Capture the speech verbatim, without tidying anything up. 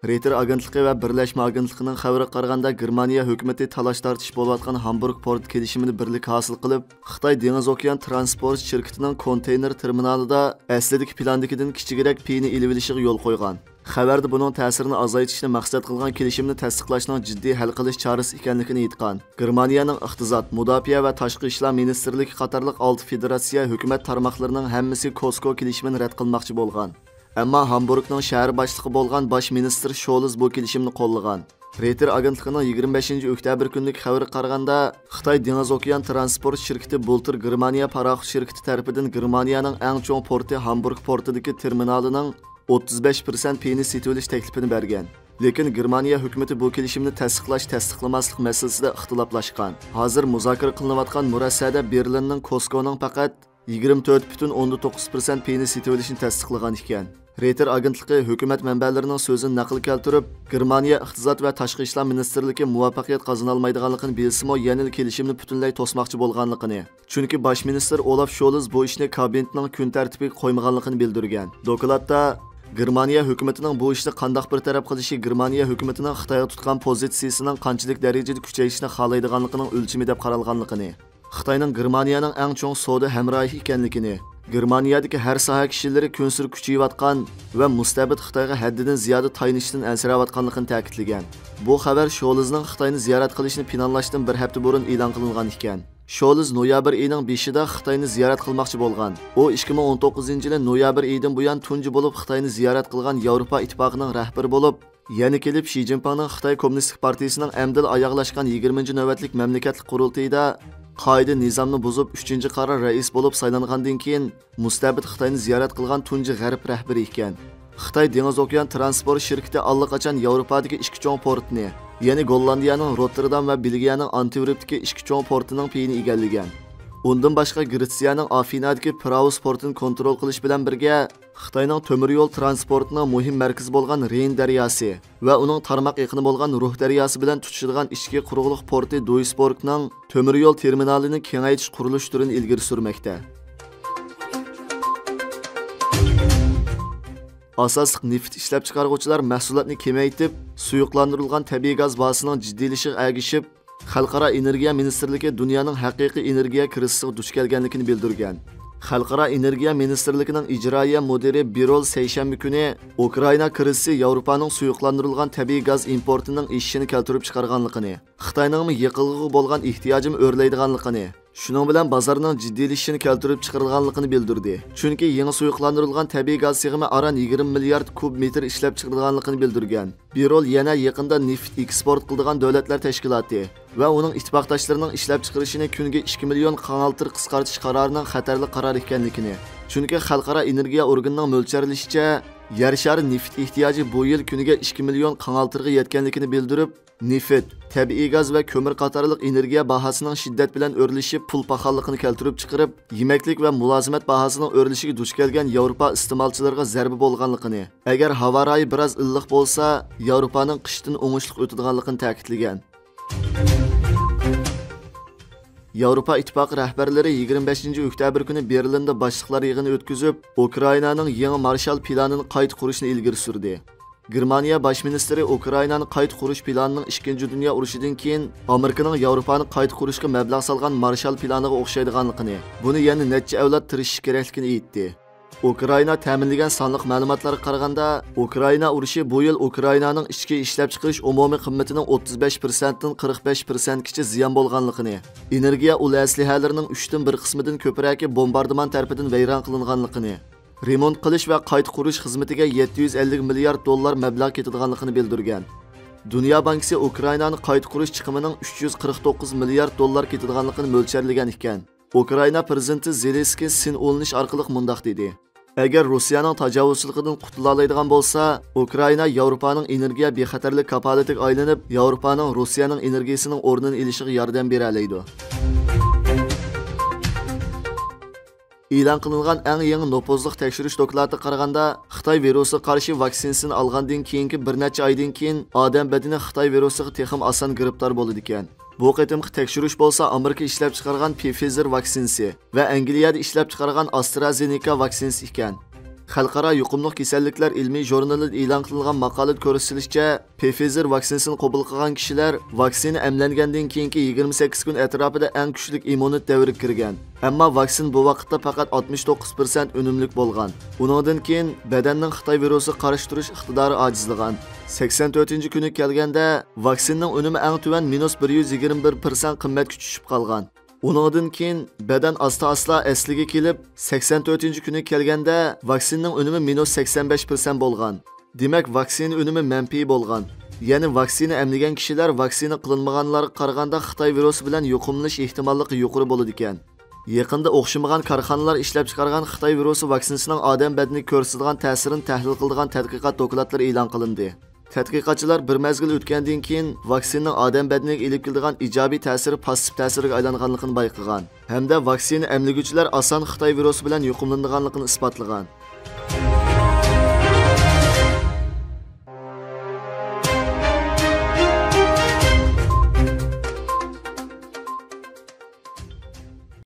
رېيتېر ئاگېنتلىقى ۋە بىرلەشمە ئاگېنتلىقىنىڭ خەۋىرىگە قارىغاندا، گېرمانىيە ھۆكۈمىتى تالاش-تارتىش بولۇۋاتقان ھامبۇرگ پورت كېلىشىمىنى بىرلىككە ھاسىل قىلىپ، خىتاي دېڭىز ئوكيان ترانسپورت شىركىتىنىڭ كونتېينېر تېرمىنالىدا ئەسلىدىكى پىلاندىكىدىن كىچىكرەك پېيىنى ئېلىۋېلىشىغا يول قويغان. خەۋەردە بۇنىڭ تەسىرىنى ئازايتىشنى مەقسەت قىلغان كېلىشىمنى تەستىقلاشنىڭ جىددىي ھەل قىلىش چارىسى ئىكەنلىكىنى ئېيتقان. گېرمانىيەنىڭ ئىقتىساد، مۇداپىئە ۋە تاشقى ئىشلار مىنىستىرلىكى قاتارلىق ئالتە فېدېراتسىيە ھۆكۈمەت تارماقلىرىنىڭ ھەممىسى كوسكو كېلىشىمىنى رەت قىلماقچى بولغان. ئەمما ھامبۇرگنىڭ شەھەر باشلىقى بولغان باش مىنىستىر شولز بۇ كېلىشىمنى قوللىغان. رېيتېر ئاگېنتلىقىنىڭ يىگىرمە بەشىنچى ئۆكتەبىر كۈنلۈك خەۋىرىگە قارىغاندا، خىتاي دېڭىز ئوكيان ترانسپورت شىركىتى بۇلتۇر گېرمانىيە پاراخوت شىركىتى تەرىپىدىن گېرمانىيەنىڭ ئەڭ چوڭ پورتى ھامبۇرگ پورتىدىكى تېرمىنالىنىڭ ئوتتۇز بەش پىرسەنت پېيىنى سېتىۋېلىش تەكلىپىنى بەرگەن. لېكىن گېرمانىيە ھۆكۈمىتى بۇ كېلىشىمنى تەستىقلاش-تەستىقلىماسلىق مەسىلىسىدە ئىختىلاپلاشقان. ھازىر مۇزاكىرە قىلىنىۋاتقان مۇرەسسەدە بېرلىننىڭ كوسكونىڭ پەقەت يىگىرمە تۆت پۈتۈن ئوندىن توققۇز پىرسەنت پېيىنى سېتىۋېلىشىنى تەستىقلىغان ئىكەن. رېيتېر ئاگېنتلىقى ھۆكۈمەت مەنبەلىرىنىڭ سۆزىنى نەقىل كەلتۈرۈپ، گېرمانىيە ئىقتىساد ۋە تاشقى ئىشلار مىنىستىرلىكى مۇۋەپپەقىيەت قازىنالمايدىغانلىقىنى بىلسىمۇ، يەنىلا كېلىشىمنى پۈتۈنلەي توسماقچى بولغانلىقىنى، چۈنكى باش مىنىستىر ئولاف شولز بۇ ئىشنى كابىنېتنىڭ كۈن تەرتىپىگە قويمىغانلىقىنى بىلدۈرگەن. دوكلاتتا، گېرمانىيە ھۆكۈمىتىنىڭ بۇ ئىشنى قانداق بىر تەرەپ قىلىشى گېرمانىيە ھۆكۈمىتىنىڭ خىتايغا تۇتقان پوزىتسىيىسىنىڭ قانچىلىك دەرىجىدە كۈچەيىشىنى خالايدىغانلىقىنىڭ ئۆلچىمى دەپ قارالغانلىقىنى، خىتاينىڭ گېرمانىيەنىڭ ئەڭ چوڭ سودا ھەمراھى ئىكەنلىكىنى، گېرمانىيەدىكى ھەر ساھە كىشىلىرى كۈنسېرى كۈچىيىۋاتقان ۋە مۇستەبىت خىتايغا ھەددىدىن زىيادە تايىنىشتىن ئەنسىرەۋاتقانلىقىنى تەكىتلىگەن. بۇ خەۋەر شولزنىڭ خىتاينى زىيارەت قىلىشىنى پىلانلاشتىن بىر ھەپتە بۇرۇن ئېلان قىلىنغان ئىكەن. شولز نويابىر ئېيىنىڭ بېشىدا خىتاينى زىيارەت قىلماقچى بولغان. ئۇ ئىككى مىڭ ئون توققۇزىنچى يىلى نويابىر ئېيىدىن بۇيان تۇنجى بولۇپ خىتاينى زىيارەت قىلغان ياۋروپا ئىتتىپاقىنىڭ رەھبىرى بولۇپ، يەنە كېلىپ شى جىنپىڭنىڭ خىتاي كوممۇنىستىك پارتىيىسىنىڭ ئەمدىلا ئاياغلاشقان يىگىرمىنچى نۆۋەتلىك مەملىكەتلىك قۇرۇلتىيىدا قائىدە نىزامنى بۇزۇپ، ئۈچىنچى قارار رەئىس بولۇپ سايلانغاندىن كېيىن، مۇستەبىت خىتاينى زىيارەت قىلغان تۇنجى غەرب رەھبىرى ئىكەن. خىتاي دېڭىز ئوكيان ترانسپورت شىركىتى ئاللىقاچان ياۋروپادىكى ئىككى چوڭ پورتنى، يەنى گوللاندىيەنىڭ روتتېردام ۋە بېلگىيەنىڭ ئانتىۋېرپتىكى ئىككى چوڭ پورتىنىڭ پېيىنى ئىگىلىگەن. ئۇندىن باشقا، گرېتسىيەنىڭ ئافىنادىكى پىراۋوس پورتىنى كونترول قىلىش بىلەن بىرگە، خىتاينىڭ تۆمۈر يول ترانسپورتىنىڭ مۇھىم مەركىزى بولغان رېين دەرياسى ۋە ئۇنىڭ تارماق ئېقىنى بولغان روھ دەرياسى بىلەن تۇتىشىدىغان ئىچكى قۇرۇقلۇق پورتى دويسبورگنىڭ تۆمۈر يول تېرمىنالىنى كېڭەيتىش قۇرۇلۇش تۈرىنى ئىلگىرى سۈرمەكتە. ئاساسلىق نېفىت ئىشلەپچىقارغۇچىلار مەھسۇلاتنى كېمەيتىپ، سۇيۇقلاندۇرۇلغان تەبىئىي گاز باھاسىنىڭ جىددىيلىشىشىغا ئەگىشىپ، خەلقئارا ئېنېرگىيە مىنىستىرلىكى دۇنيانىڭ ھەقىقىي ئېنېرگىيە كىرىزىسىغا دۇچ كەلگەنلىكىنى بىلدۈرگەن. خەلقئارا ئېنېرگىيە مىنىستىرلىكىنىڭ ئىجرائىيە مۇدىرى بىرول سەيشەنبە كۈنى ئۇكرائىنا كىرىزىسى ياۋروپانىڭ سۇيۇقلاندۇرۇلغان تەبىئىي گاز ئىمپورتىنىڭ ئېشىشىنى كەلتۈرۈپ چىقارغانلىقىنى، خىتاينىڭمۇ يېقىلغۇغا بولغان ئېھتىياجىمۇ ئۆرلەيدىغانلىقىنى، شۇنىڭ بىلەن بازارنىڭ جىددىيلىشىشىنى كەلتۈرۈپ چىقىرىدىغانلىقىنى بىلدۈردى. چۈنكى يېڭى سۇيۇقلاندۇرۇلغان تەبىئىي گاز سىغىمى ئاران يىگىرمە مىليارد كۇب مېتىر ئىشلەپچىقىرىدىغانلىقىنى بىلدۈرگەن. بىرول يەنە يېقىندا نېفىت ئېكسپورت قىلىدىغان دۆلەتلەر تەشكىلاتى ۋە ئۇنىڭ ئىتتىپاقداشلىرىنىڭ ئىشلەپچىقىرىشىنى كۈنىگە ئىككى مىليون قاڭالتىر قىسقارتىش قارارىنىڭ خەتەرلىك قارار ئىكەنلىكىنى، چۈنكى خەلقئارا ئېنېرگىيە ئورگىنىنىڭ مۆلچەرلىشىچە، يەر شارى نېفىت ئېھتىياجى بۇ يىل كۈنىگە ئىككى مىليون قاڭالتىرغا يەتكەنلىكىنى بىلدۈرۈپ، نېفىت، تەبىئىي گاز ۋە كۆمۈر قاتارلىق ئېنېرگىيە باھاسىنىڭ شىددەت بىلەن ئۆرلىشىپ، پۇل پاخاللىقىنى كەلتۈرۈپ چىقىرىپ، يېمەكلىك ۋە مۇلازىمەت باھاسىنىڭ ئۆرلىشىگە دۇچ كەلگەن ياۋروپا ئىستېمالچىلىرىغا زەربە بولغانلىقىنى، ئەگەر ھاۋا رايى بىراز ئىللىق بولسا، ياۋروپانىڭ قىشتىن ئوڭۇشلۇق ئۆتىدىغانلىقىنى تەكىتلىگەن. ياۋروپا ئىتتىپاقى رەھبەرلىرى يىگىرمە بەشىنچى ئۆكتەبىر كۈنى بېرلىندا باشلىقلار يىغىنى ئۆتكۈزۈپ، ئۇكرائىنانىڭ يېڭى مارشال پىلانىنى قايتا قۇرۇشنى ئىلگىرى سۈردى. گېرمانىيە باش مىنىستىرى ئۇكرائىنانى قايتا قۇرۇش پىلانىنىڭ ئىككىنچى دۇنيا ئۇرۇشىدىن كېيىن ئامېرىكىنىڭ ياۋروپانى قايتا قۇرۇشقا مەبلەغ سالغان مارشال پىلانىغا ئوخشايدىغانلىقىنى، بۇنى يەنە نەچچە ئەۋلاد تىرىشىش كېرەكلىكىنى ئېيتتى. ئۇكرائىنا تەمىنلىگەن سانلىق مەلۇماتلارغا قارىغاندا، ئۇكرائىنا ئۇرۇشى بۇ يىل ئۇكرائىنانىڭ ئىچكى ئىشلەپچىقىرىش ئومۇمىي قىممىتىنىڭ ئوتتۇز بەش پىرسەنتتىن قىرىق بەش پىرسەنتكىچە زىيان بولغانلىقىنى، ئېنېرگىيە ئۇل ئەسلىھەلىرىنىڭ ئۈچتىن بىر قىسمىدىن كۆپرەكى بومباردىمان تەرىپىدىن ۋەيران قىلىنغانلىقىنى، رېمونت قىلىش ۋە قايتا قۇرۇش خىزمىتىگە يەتتە يۈز ئەللىك مىليارد دوللار مەبلەغ كېتىدىغانلىقىنى بىلدۈرگەن. دۇنيا بانكىسى ئۇكرائىنانى قايتا قۇرۇش چىقىمىنىڭ ئۈچ يۈز قىرىق توققۇز مىليارد دوللار كېتىدىغانلىقىنى مۆلچەرلىگەن ئىكەن. ئۇكرائىنا پىرېزىدېنتى زېلېنسكىي سىن ئۇلىنىش ئارقىلىق مۇنداق دېدى: «ئەگەر روسىيەنىڭ تاجاۋۇزچىلىقىدىن قۇتۇلالايدىغان بولسا، ئۇكرائىنا ياۋروپانىڭ ئېنېرگىيە بىخەتەرلىك كاپالىتىگە ئايلىنىپ، ياۋروپانىڭ روسىيەنىڭ ئېنېرگىيىسىنىڭ ئورنىنى ئېلىشىغا ياردەم بېرەلەيدۇ.» ئېلان قىلىنغان ئەڭ يېڭى نوپۇزلۇق تەكشۈرۈش دوكلاتىغا قارىغاندا، خىتاي ۋىرۇسىغا قارشى ۋاكسىنىسىنى ئالغاندىن كېيىنكى بىر نەچچە ئايدىن كېيىن ئادەم بەدىنى خىتاي ۋىرۇسىغا تېخىمۇ ئاسان گىرىپتار بولىدىكەن. بۇ قېتىمقى تەكشۈرۈش بولسا ئامېرىكا ئىشلەپچىقارغان پىفىزېر ۋاكسىنىسى ۋە ئەنگلىيەدە ئىشلەپچىقارغان ئاسترازېنېكا ۋاكسىنىسى ئىكەن. خەلقئارا يۇقۇملۇق كېسەللىكلەر ئىلمىي ژۇرنىلىدا ئېلان قىلىنغان ماقالىدە كۆرسىتىلىشىچە، پفېزېر ۋاكسىنىسىنى قوبۇل قىلغان كىشىلەر ۋاكسىنا ئەملەنگەندىن كېيىنكى يىگىرمە سەككىز كۈن ئەتراپىدا ئەڭ كۈچلۈك ئىممۇنىتېت دەۋرىگە كىرگەن. ئەمما ۋاكسىنا بۇ ۋاقىتتا پەقەت ئاتمىش توققۇز پىرسەنت ئۈنۈملۈك بولغان. ئۇنىڭدىن كېيىن بەدەننىڭ خىتاي ۋىرۇسىغا قارشى تۇرۇش ئىقتىدارى ئاجىزلىغان. سەكسەن تۆتىنچى كۈنىگە كەلگەندە، ۋاكسىنىنىڭ ئۈنۈمى ئەڭ تۆۋەن مىنۇس بىر يۈز يىگىرمە بىر پىرسەنت قىممەتكە چۈشۈپ قالغان. ئۇنىڭدىن كېيىن بەدەن ئاستا-ئاستا ئەسلىگە كېلىپ، سەكسەن تۆتىنچى كۈنىگە كەلگەندە، ۋاكسىنىنىڭ ئۈنۈمى مىنۇس سەكسەن بەش پىرسەنت بولغان. دېمەك، ۋاكسىنا ئۈنۈمى مەنپىي بولغان. يەنى ۋاكسىنا ئەملىگەن كىشىلەر ۋاكسىنا قىلىنمىغانلارغا قارىغاندا خىتاي ۋىرۇسى بىلەن يۇقۇملىنىش ئېھتىماللىقى يۇقىرى بولىدىكەن. يېقىندا ئوخشىمىغان كارخانىلار ئىشلەپچىقارغان خىتاي ۋىرۇسى ۋاكسىنىسىنىڭ ئادەم بەدىنىگە كۆرسىتىدىغان تەسىرىنى تەھلىل قىلىدىغان تەتقىقات دوكلاتلىرى ئېلان قىلىندى. تەتقىقاتچىلار بىر مەزگىل ئۆتكەندىن كېيىن، ۋاكسىنىنىڭ ئادەم بەدىنىگە ئېلىپ كېلىدىغان ئىجابىي تەسىرى پاسسىپ تەسىرگە ئايلانغانلىقىنى بايقىغان ھەمدە ۋاكسىنا ئەملىگۈچىلەر ئاسان خىتاي ۋىرۇسى بىلەن يۇقۇملىنىدىغانلىقىنى ئىسپاتلىغان.